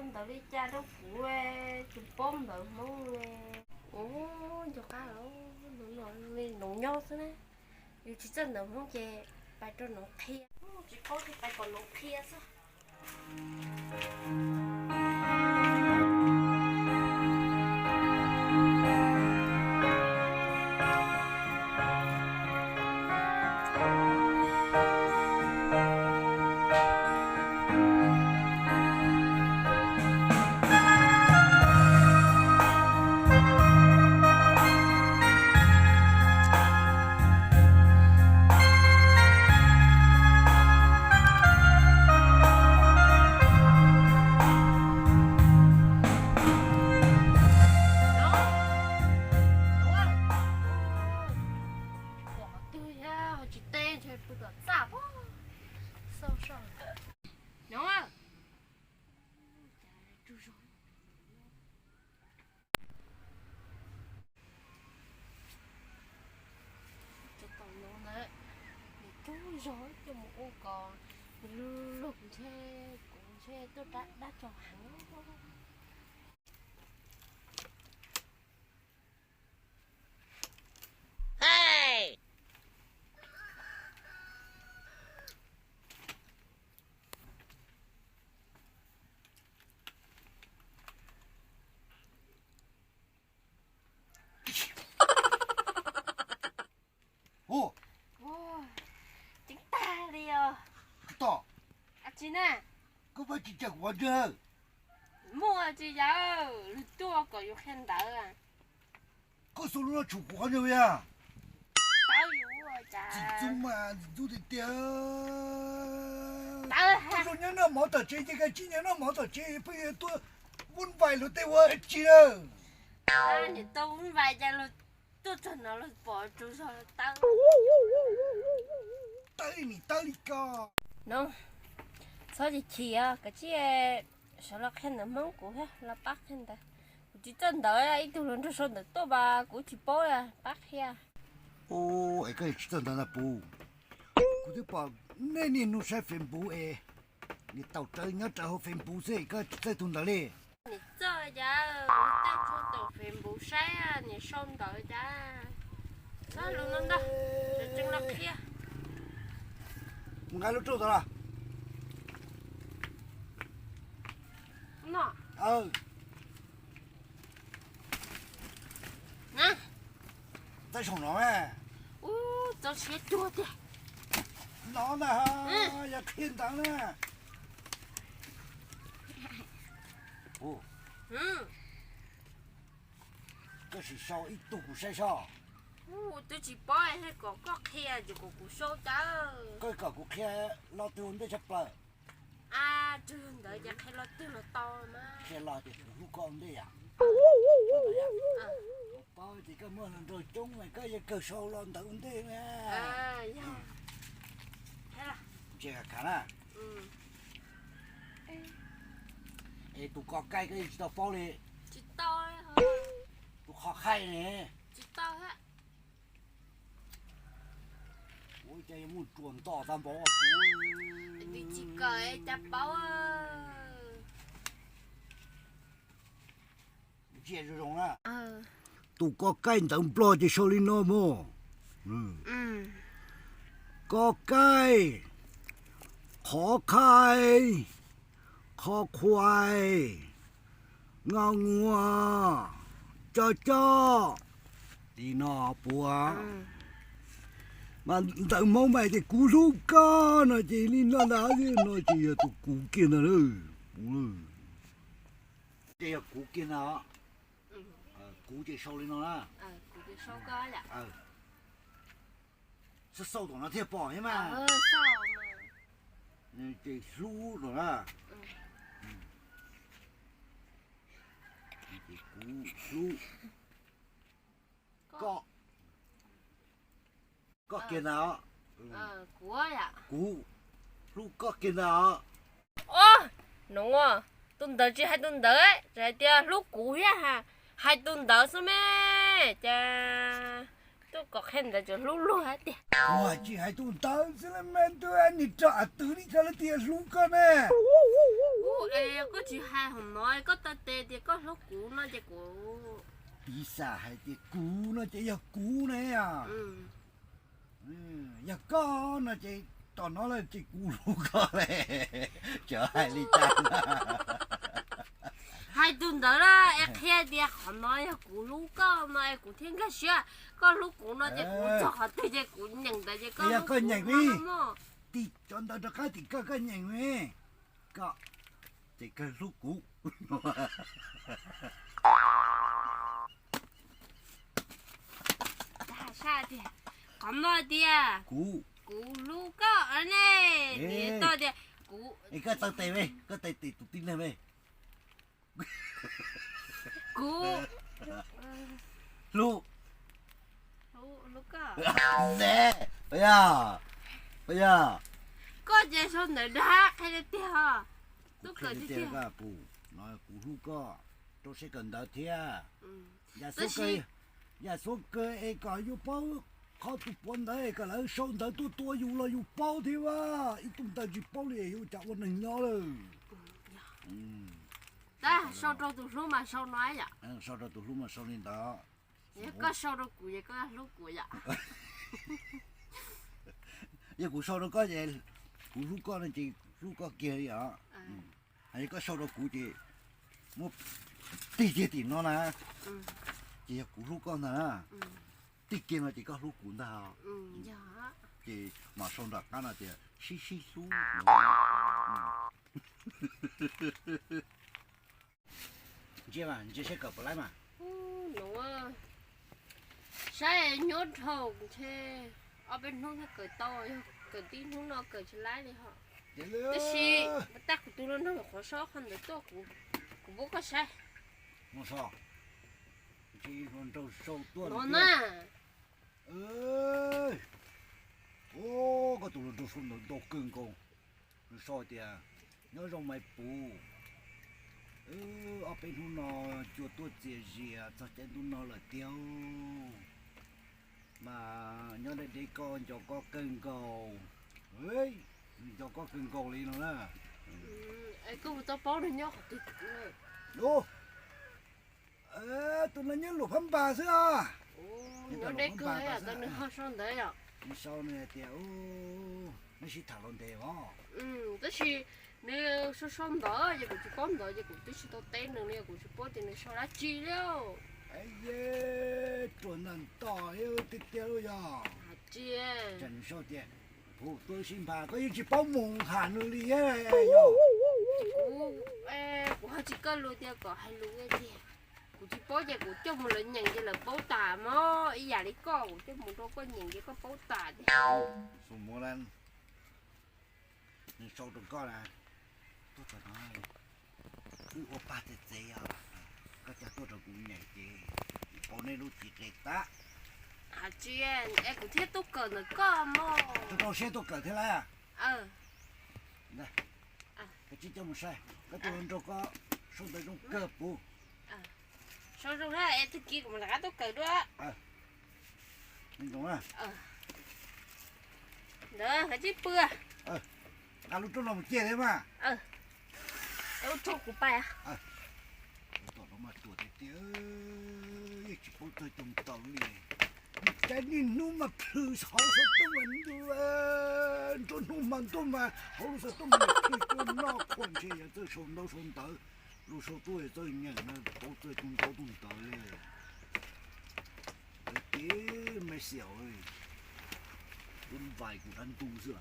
Ntawd li cas rau kuv, tsis paub ntawv Hmoob li. Ua, nco qab li noov nyob xwb na. Yus tsis txawj ntawv Hmoob ces pais rau noov qhia, tsis paub ces pais kom noov qhia xwb. Pom qhov twg ho tsis teb ntshe pw tom txaj pob. Xauj soj. Nyob, cov tom no ntawd, nws coob zog coj mus ua kom nws lug lug ntshe kuv ntshe tuaj dab tso heev. Hu, ceeb tag li os. Tsis tau. Ab tsi na. Koj pab tsis cawm kuv qhov ncauj. Muaj tsis yawm, lug tuaj kom yus qhia ntawv. Koj xub lub no tshum kuv qhov ncauj yog. Tsis txub mas ntxub tiag tiag. Koj zoo nyob noj mov tom tsev ces koj tsis nyob noj mov tom tsev pheej tuaj vuj vais luag tej ua tsi na. Niam tau vuj vais cas luag tuaj txog no luag pom tsaug zog tawb. Tawb li niam tawb li ko. No, txhob chim chim os, kav tsij sawv los qhia ntawv Hmoob kuv thiab, los pab qhia ntawv. Kuv tsis txawj ntawv, ib tug hluas nraug sau ntawv tuaj mas kuv tsis paub, pab qhia. Ua, es koj tsis txawj ntawv ntag puv? Kuv twb pom nej niaj hnub saib Facebook es niam taus rawv nyob rawv hauv Facebook xwb, koj tsis txawj tus ntawd li. Niam txawj cas, tej tsuas taus Facebook saib niam sau ntawv cas. Txhob lus no ntag, tseem los qhia. Mus nqa lub rauj tod los. Txaij saum no, txaij siab cuag tiag. No na, yog qhia ntawv na. Koj sim sau ib tug kuv saib soj. Twb tsis paub, kom koj qhia ces kom kuv sau cas. Koj kom kuv qhia lo twg ua ntej tshaj plaws? Tsuas yog ntawd ces qhia lo twg los tau mas. Qhia lo ces kuv hlub koj ua ntej yom. Kuv paub ces koj muaj hluas nraug coob mas koj yuav kawg sau lo ntawd ua ntej na. Ntsia khav na. Es tus ko kaij koj yeej tsis tau paub li. Tus qhov khaij ne. Ua cas yuav muaj ruam ntom tag npaum. Twb tsis kawm cas paub. Ntsia zoo zoo na. Tus ko kaij ntawv Nplog ces sau li no mog. Ko kaij, qhov khaij, kho khuais, ngo nguas, co cob, li no puas? Mas ntawv Hmoob mas tias kuv hlub koj no ces li no ntag, no ces yog tus kuv kiag ntag. Ces yog kuv kiag ntag. Kuv ces sau li no na. Xauj xauj tom no thiaj pom thiab mas. Ces hlub no na. Ces kuv hlub koj. Koj kiag ntag os. Kuv hlub koj kiag ntag os. Os, no, tus ntawd tsis hais tus ntawd, tsis hais tias hlub kuv thiab, hais tus ntawd xwb me. Cas tuaj kom qhia ntawv tseem hlub luag tiag. Kuv tsis hais tus ntawd xwb me, tus niag rog av twv li koj lawv tias hlub koj ne. Koj tsis hais hom no, koj tau tes tias koj hlub kuv no ces kuv, piv xam hais tias kuv no ces yog kuv ne. Yog koj no ces tom no lawm ces kuv hlub koj le. Tseem hais li cas? Hais tus ntawd na, es qhia tias qhov no yog kuv hlub koj no es kuv thiaj nkag siab. Koj hlub kuv no ces kuv txog qhov twg ces kuv nyeem ntawd ces koj, yog koj nyeem li, tim cov ntawd rov qab tim koj, koj nyeem li, koj, ces koj hlub kuv. Qhov no tias kuv, kuv hlub koj ne. Tias tau tias kuv, es koj taw tes me, koj taw tes tus tib neeg me. Kuv hlub, hlub koj ne. Yog, yog, koj ces sau ntawv dag qhia tiag tiag. Kuv hlub koj, rau siab kawm ntawv thiab. Yam xub kawg es kom yuav paub qhov tus puav ntawd kom lawv sau ntawv tuaj tua yus los yus paub thiab. Ib tug ntawd tsis paub li yus cas ua neeg nyob lawm. Tab sau rau tus hlub mas sau no yom. Sau rau tus hlub mas sau li ntawd. Koj sau rau kuv es koj hlub kuv yom. Yog kuv sau rau koj ces kuv hlub koj no ces hlub koj kiag li os. Yog koj sau rau kuv ces muab tig kiag tim no na, ces yog kuv hlub koj ntag na. Tig kiag no ces koj hlub kuv ntag. Ces mam sau nram qab no tias sib sib hlub. Ntsia mas, ntsia seb kawm puas laib mas. Saib nyuaj dhau ntshe ob peb hnub thiaj kawm tau, yog kawm tib hnub no kawm tsis laib li ho. Tab sis tag kuv tus hluas nraug qhuav sau qhov ntawd tuaj, kuv muab koj saib. Hluas nraug sau tuaj no na. Koj tus hluas nraug sau ntawv ntau kawg nkaus. Nws sau tias, nyob zoo Maiv Puv, ob peb hnub no cua tuaj txias zias txog caij ntuj no lawm tiag, mas nyob deb deb koj nco koj kawg nkaus. Nco koj kawg nkaus li no na. Koj puas tau paub nws nyob qhov twg? Tus no nyob Luam Phab Npas xwb os. Nyob deb kawg, nws ho sau ntawv yom. Nws sau nws hais tias, neb sib tham los ntev os. Tab sis nws sau sau ntawv ces kuv tsis paub ntawv ces kuv twb tsis tau teb nws li, kuv tsis paub tias nws sau dab tsi li. Ruam ntag ntog tiag tiag li yog. Tsis, nws sau tias, kuv twb sib npab koj yeej tsis paub mus tham nws li. Kuv, kuv ho tsis kaj lus tias kom hais lus tiag. Kuv tsis paub ces kuv coj mus lawv nyeem ces lawv paub tas mog, ib yam li koj, kuv coj mus rau koj nyeem ces koj paub tas tiag. Xus muv na, nws sau rau koj na, tuaj txog no wb ua pag txev txev os, koj coj tuaj rau kuv nyeem ces kuv pauv nej lub txiv qe tag. Tsis, es kuv thiaj tuaj kawm ntawm koj mog. Rau rau siab tuaj kawm thiab lawm. Koj tsis coj mus saib, koj tuaj los nrog koj sau ntawv zoo kawg puv. Sau zoo na, es tag kis kuv mam rov qab tuaj kawm dua. Ntawd kav tsij pw. Nqa lub rooj no mus ciaj thiab mas. Ua tsaug kuv pais. Tom no mas ruam tiag tiag, yeej tsis paub txawj toog taws li. Cas niaj hnub mas plhws hauv xov tooj mas ntu, nruab hnub mas ntuj mas hauv lub xov tooj mas plhws cua noj khuam ntshe yog txawj sau ntaub sau ntawv, lus sau tuaj yog txawj nyeem no paub txawj toog ntaub toog ntawv li. Ces me xiam, lub npais kuv dab ntub xwb.